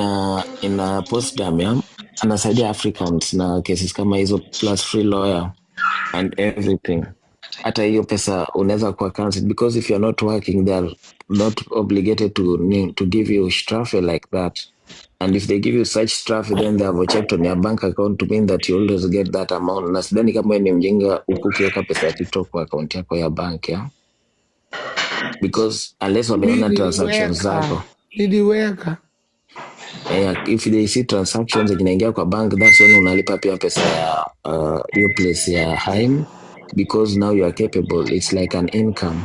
in Potsdam, yeah? Anasaidia Africans na cases kama hizo, plus free lawyer and everything. Hata hiyo pesa unaweza kuwa cancelled, because if you're not working, they are not obligated to give you Strafe like that. And if they give you such Strafe, then they have checked on your bank account to mean that you always get that amount. Na sidhani kama wewe ni mjinga huku ukiweka pesa ya TikTok kwa account yako ya bank, yeah? Because unless Mi wameona transactions niliweka, zako. niliweka. Yeah, if they see transactions zinaingia kwa bank, that's when unalipa pia pesa ya hiyo place ya Heim, because now you are capable. It's like an income.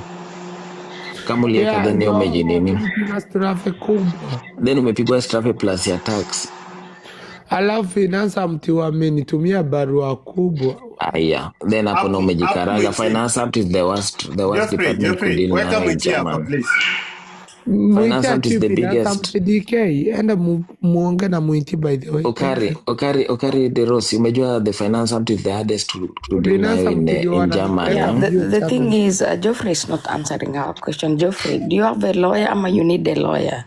Kama uliweka, Yeah, then hiyo ndio umejinini, nilipiga Strafe kubwa. Then umepigwa Strafe plus ya tax. Alafu Finanzamt wamenitumia barua kubwa. Aya, then hapo na Hapo hapo umejikaraga. Mwiti. Finance is the worst Geoffrey, department Geoffrey, kudeal weka nayo in Mwiti hapa, German. please. Mwiti Finance is ati the biggest. Finanzamt DK, enda muonge na Mwiti, by the way. Thank Okari, you. Okari, Okari de Rossi, umejua the Finance is the hardest to deal nayo Finanzamt ndio in German, wananipeleka yeah? mbio The thing Germany. is, Geoffrey is not answering our question. Geoffrey, do you have a lawyer ama you need a lawyer?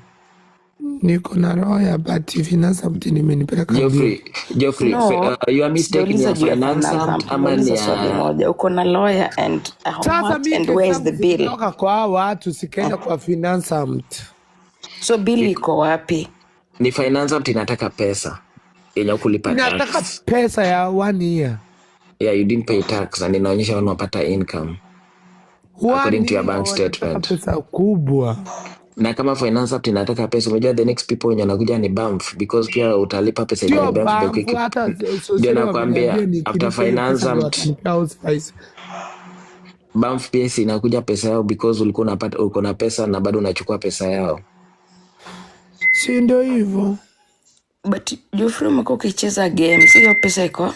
Niko na lawyer, but Finanzamt nimenipeleka mbio. Geoffrey, Geoffrey, No, your mistake ni sijauliza ya juu ya Finance Finanzamt, ama ni nimeuliza swali ya moja. Uko na lawyer and how Sasa much mi and kesi where is the zangu bill? zilitoka kwa hao watu, sikaenda kwa Finanzamt. So bill iko wapi? Ni Finanzamt inataka pesa yenye kulipa Inataka tax. pesa ya one year. Yeah, you didn't pay tax and inaonyesha unapata income One according to your year bank wanataka statement. pesa kubwa. Na kama Finanzamt inataka pesa, unajua the next people wenye wanakuja ni BAMF, because pia utalipa pesa yenye Sio ni BAMF ndio BAMF, hata ndio sosio nakwambia wameniambia after nikilipa hiyo pesa ndio Finanzamt watanipea house price. BAMF pia si inakuja pesa yao, because ulikuwa unapata, uko na pesa na bado unachukua pesa yao. Si ndio hivyo? But Geoffrey, umekuwa ukicheza games, hiyo pesa iko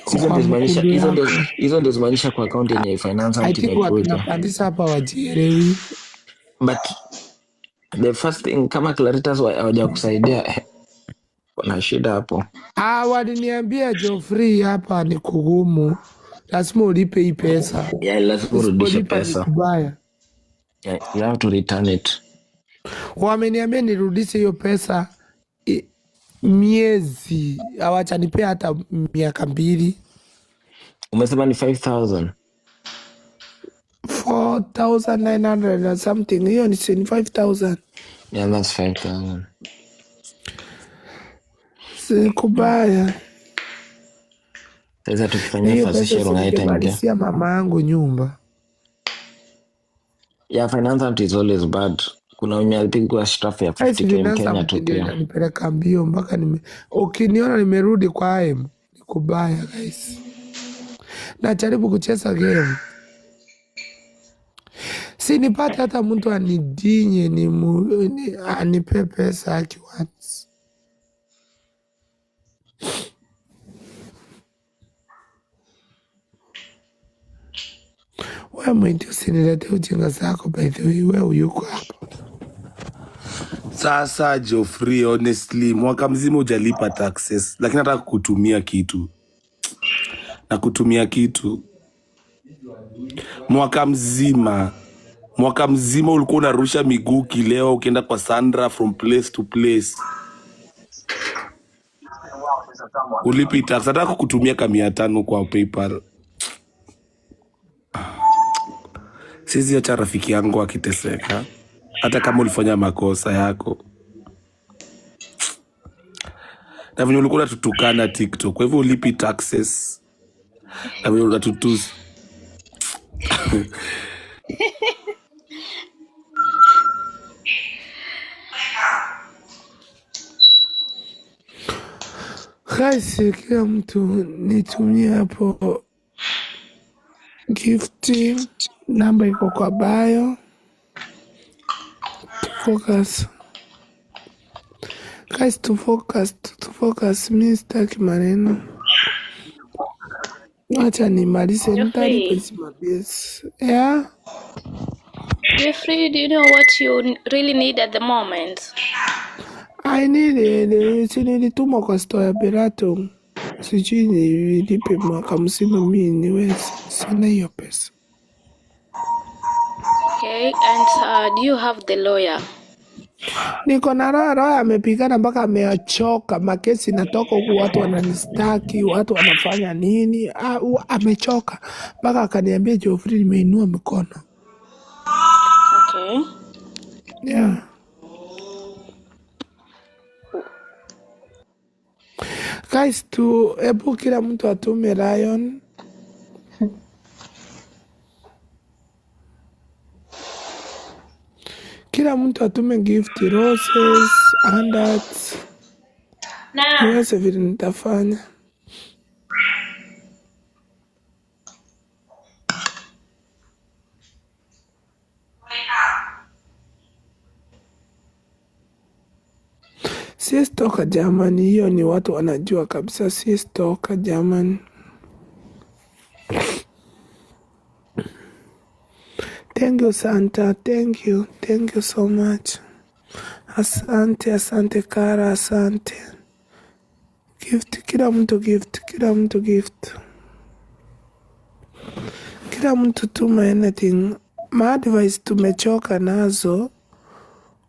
Iko Hizo kwa ndio zimaanisha mkundu hizo ndio yako. hizo ndio zimaanisha kwa account yenye I Finanzamt think wakina imekuja. Pandisa hapa wajielewi. But the first thing, kama Claritas hawajakusaidia, kuna shida hapo. Ah, waliniambia Geoffrey, hapa ni kugumu, lazima ulipe hii pesa, Yeah, lazima urudishe usipolipa ni pesa. kubaya. Yeah, you have to return it. Wameniambia nirudishe hiyo pesa miezi, hawachanipea hata miaka 2. Umesema ni 5000? 4,900 and something, hiyo ni 5,000. Yeah, that's 5000. Si kubaya. Sasa Na tukifanya hiyo pesa Versicherung haitaingia. singemalizia mama yangu nyumba. Yeah, Finanzamt is always bad. Kuna wenye alipigwa Strafe ya Guys, 50K Mkenya Finanzamt tu ndio pia. inanipeleka mbio mpaka ukiniona nimerudi kwa M ni kubaya guys. Najaribu kucheza game, si nipate hata mtu anidinye anipe pesa akiwants. We Mwiti, usinilete ujinga zako, by the way, we uyuko hapa. Sasa Geoffrey, honestly, mwaka mzima hujalipa taxes, lakini nataka kukutumia kitu na kutumia kitu mwaka mzima. Mwaka mzima ulikuwa unarusha miguu kileo ukienda kwa Sandra from place to place, ulipi tax. Nataka kukutumia ka 500 kwa PayPal. Sisi acha rafiki yangu akiteseka, hata kama ulifanya makosa yako na venye ulikuwa unatutukana TikTok, kwa hivyo ulipi taxes na venye unatutusi. Guys, kila mtu nitumie hapo gift, namba iko kwa bio. Focus guys, to focus, to focus. Mi sitaki maneno, acha nimalize, nitalipa Geoffrey, hizi mabills. Yeah. Geoffrey, do you know what you really need at the moment? I need it. Si nilitumwa kwa store ya Berato, sijui nilipe mwaka mzima, mi niwezi, sina hiyo pesa. Okay, and do you have the lawyer? Niko na roho, roho amepigana mpaka amechoka. Makesi natoka huku, watu wananistaki, watu wanafanya nini? Amechoka mpaka akaniambia, Geoffrey, nimeinua mikono. Okay. Yeah. Guys, tu hebu kila mtu atume Lion, kila mtu atume gift roses handouts, niweze vile nitafanya. Siwezi toka Germany, hiyo ni watu wanajua kabisa. Siwezi toka Germany. Thank you Santa, thank you, thank you so much. Asante, asante Kara, asante. Gift, kila mtu gift, kila mtu gift. Kila mtu tuma anything. Maadvice tumechoka nazo.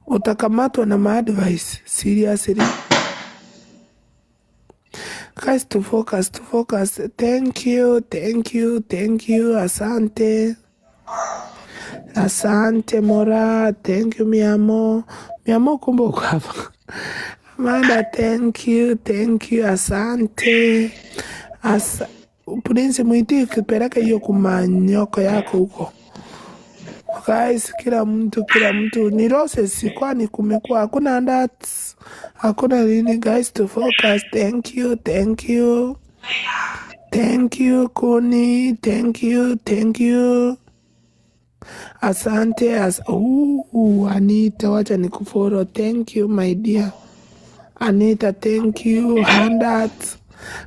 Utakamatwa na maadvice. Seriously. Guys, to focus, to focus. Thank you, thank you, thank you. Asante. Asante Mora, thank you miamo. Miamo kumbe uko hapa. Amanda, thank you, thank you, asante. Prince Mwiti, peleka hiyo kumanyoko yako huko. Guys, kila mtu, kila mtu ni roses, kwani kumekuwa hakuna handouts, hakuna nini. Guys, to focus. Thank you, thank you, thank you Kuni, thank you, thank you. Asante as Anita, wacha nikufollow. Thank you my dear Anita, thank you. Handouts.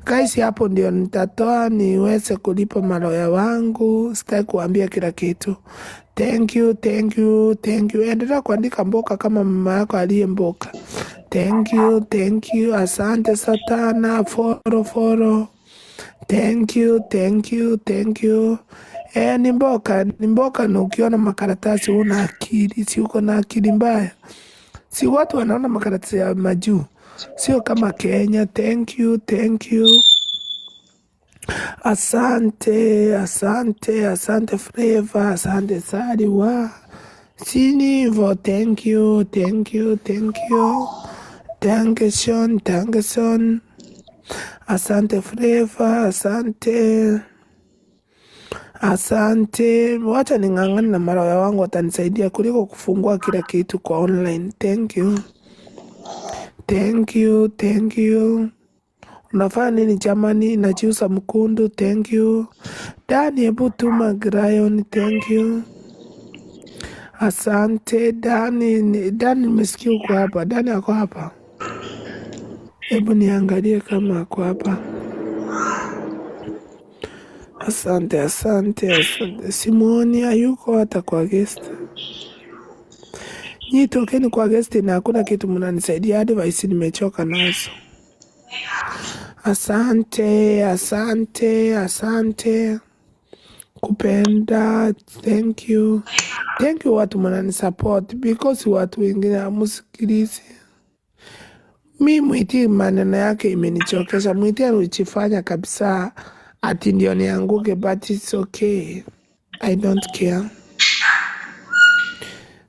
Guys, hapo ndio nitatoa niweze kulipa maloya wangu. Sitaki kuambia kila kitu. Thank you, thank you, thank you. Endelea kuandika mboka kama mama yako aliye mboka. Thank you, thank you. Asante satana. Follow, follow. Thank you, thank you, thank you. Ni mboka, ni mboka na ukiona makaratasi una akili, si uko na akili mbaya. Si watu wanaona makaratasi ya majuu. Sio kama Kenya. Thank you, thank you. Asante, asante, asante Flavor, asante Sari wa. Sini hivyo, thank you, thank you, thank you. Thank you, Sean, thank you, Sean. Asante Flavor, asante. Asante, wacha ning'ang'ane na malawyer wangu watanisaidia kuliko kufungua kila kitu kwa online. Thank you. Thank you, thank you. Unafanya nini jamani? Najiuza mkundu. Thank you. Dani, hebu tuma Grayon. Thank you. Asante Dani. Dani, nimesikia uko hapa. Dani ako hapa. Hebu niangalie kama ako hapa. Asante, asante, asante. Simuoni hayuko hata kwa guest. Nyi tokeni kwa guest na hakuna kitu mnanisaidia. Advice nimechoka nazo. Asante, asante, asante. Kupenda, thank you. Thank you watu mnanisupport because watu wengine hamusikilizi. Mi Mwiti maneno yake imenichokesha. Mwiti alichifanya kabisa ati ndio nianguke, but it's okay. I don't care.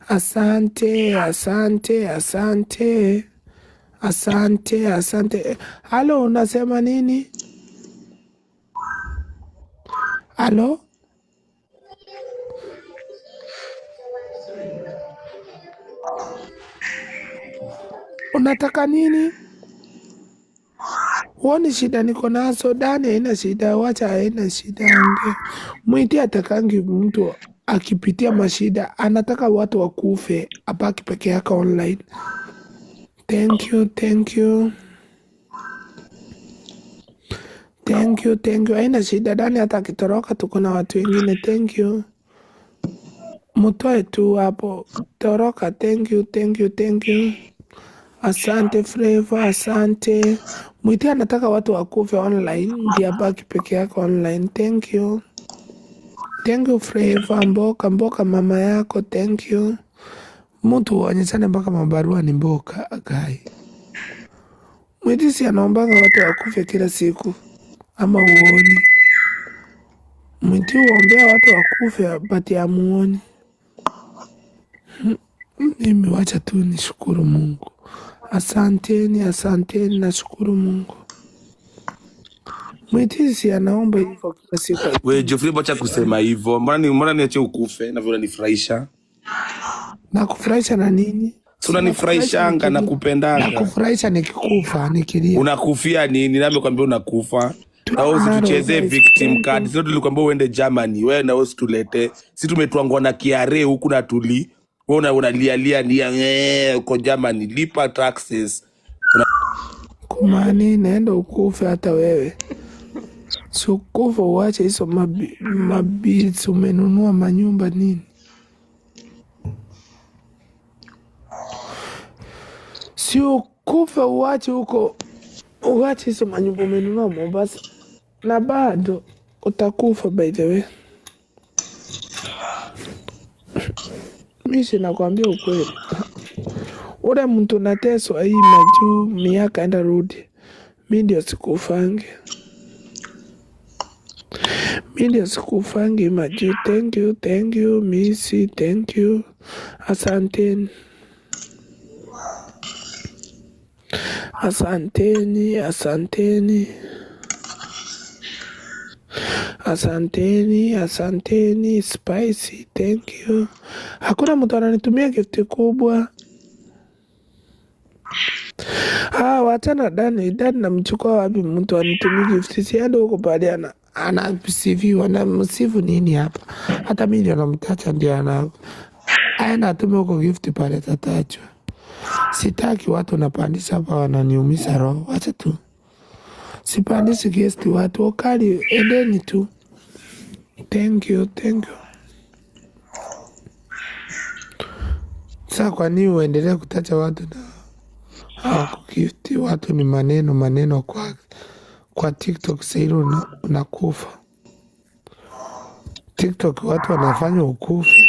Asante, asante, asante. Asante, asante. Halo, unasema nini? Halo? Unataka nini? Huoni shida niko nazo? Dani haina shida, wacha haina shida ange. Mwiti atakangi mtu akipitia mashida, anataka watu wakufe, abaki peke yake online. Thank you, thank you. Thank you, thank you. Haina shida, Dani hata akitoroka tuko na watu wengine. Thank you. Mutoe tu hapo. Toroka, thank you, thank you, thank you. Asante Flavor, asante. Mwiti anataka watu wakufe online, ndiye abaki peke yake online. Thank you. Thank you Flavor, mboka mboka mama yako, thank you. Mtu uonyeshane mpaka mabarua ni mboka gai. Mwitisi anaombanga watu wakufe kila siku, ama uoni? Mwiti uombea watu wakufe, but amuoni. Mimi wacha tu nishukuru Mungu. Asanteni, asanteni, nashukuru Mungu. Mwitisi anaomba hivyo kila siku. We Geoffrey, wacha kusema hivyo. Mbona niache ukufe na vile unanifurahisha? Nakufurahisha na nini? Si unanifurahishanga na kupendanga. Nakufurahisha nikikufa, nikilia. Unakufia nini? Nami kwambia unakufa. Na wewe usituchezee victim card. Sio tulikwambia uende Germany. Wewe na wewe usitulete. Si tumetwangwa na KRA huku na tuli. Wewe unalialia nia uko Germany, lipa taxes. Kumani naenda ukufe hata wewe. Si ukufe uache hizo mabills umenunua manyumba nini? Si ukufe uache huko, uache hizo manyumba umenunua Mombasa, na bado utakufa by the way. Mi sinakwambia ukweli, ule mtu nateswa hii majuu miaka enda rudi, mi ndio sikufangi, mi ndio sikufangi majuu. Thank you, thank you misi, thank you, asanteni, asanteni, asanteni, asanteni, asanteni spicy, thank you. Hakuna mtu ananitumia gift kubwa. Ah, wachana Dani. Dani namchukua wapi mtu anitumie gift? Siende huko pale anasifiwa na msifu nini hapa? Hata mimi ndio namtacha, ndio ana aenda atume huko gift pale tatachwa. Sitaki watu napandisha hapa wananiumiza roho. Wacha tu. Sipandishi guest watu wakali, endeni tu. Thank you, thank you. Sasa kwa nini uendelee kutacha watu na hawakugifti watu? Ni maneno maneno kwa TikTok sasa hilo unakufa. TikTok watu wanafanya ukufe.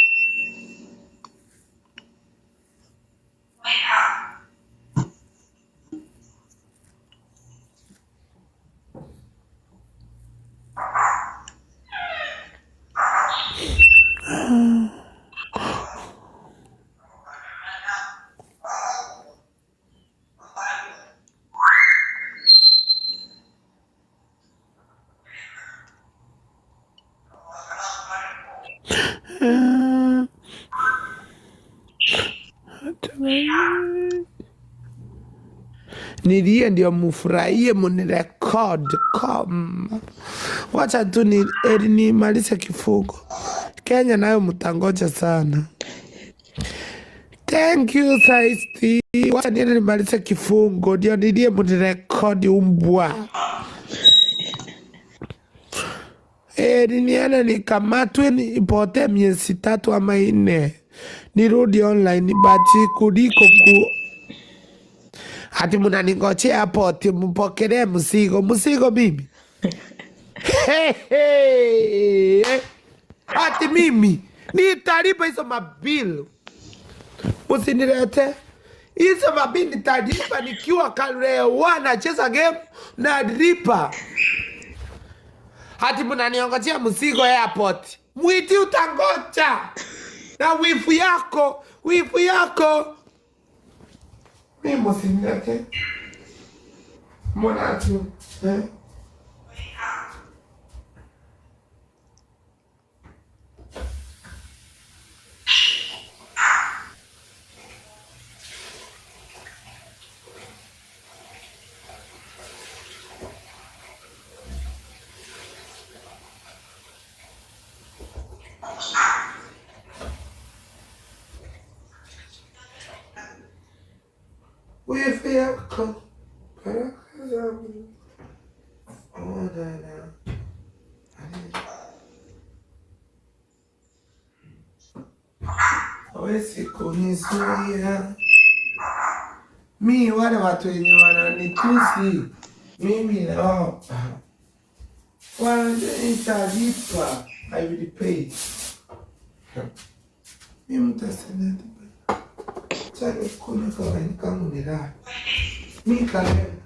Nilie ndio mufurahie, munirekod com. Wacha tu ni eri nimalize kifungo. Kenya nayo mtangoja sana. Thank you Saisti. Wacha niende nimalize kifungo ndio nilie munirekodi umbwa. Eri niende nikamatwe nipotee miezi 3 ama 4 nirudi online, but kuliko ku ati mnaningojea hapo ati mpokelee mzigo. Mzigo mimi? Hey, hey. Ati mimi nitalipa hizo mabill. Usinilete hizo mabill, nitalipa nikiwa kalewa nacheza game na lipa. Ati mnaniongojea mzigo airport. Mwiti utangoja na wifu yako, wifu yako. Mimi msinilete. Mbona tu? Wifu yako. Baraka zangu. Oh, na. Hawezi kunizuia. Mi wale watu wenye wananitusi mimi na wao wananitalipa. I will pay. Mi mtasenati. Acha nikunywe kawaini kangu nilale. Mi kaleo.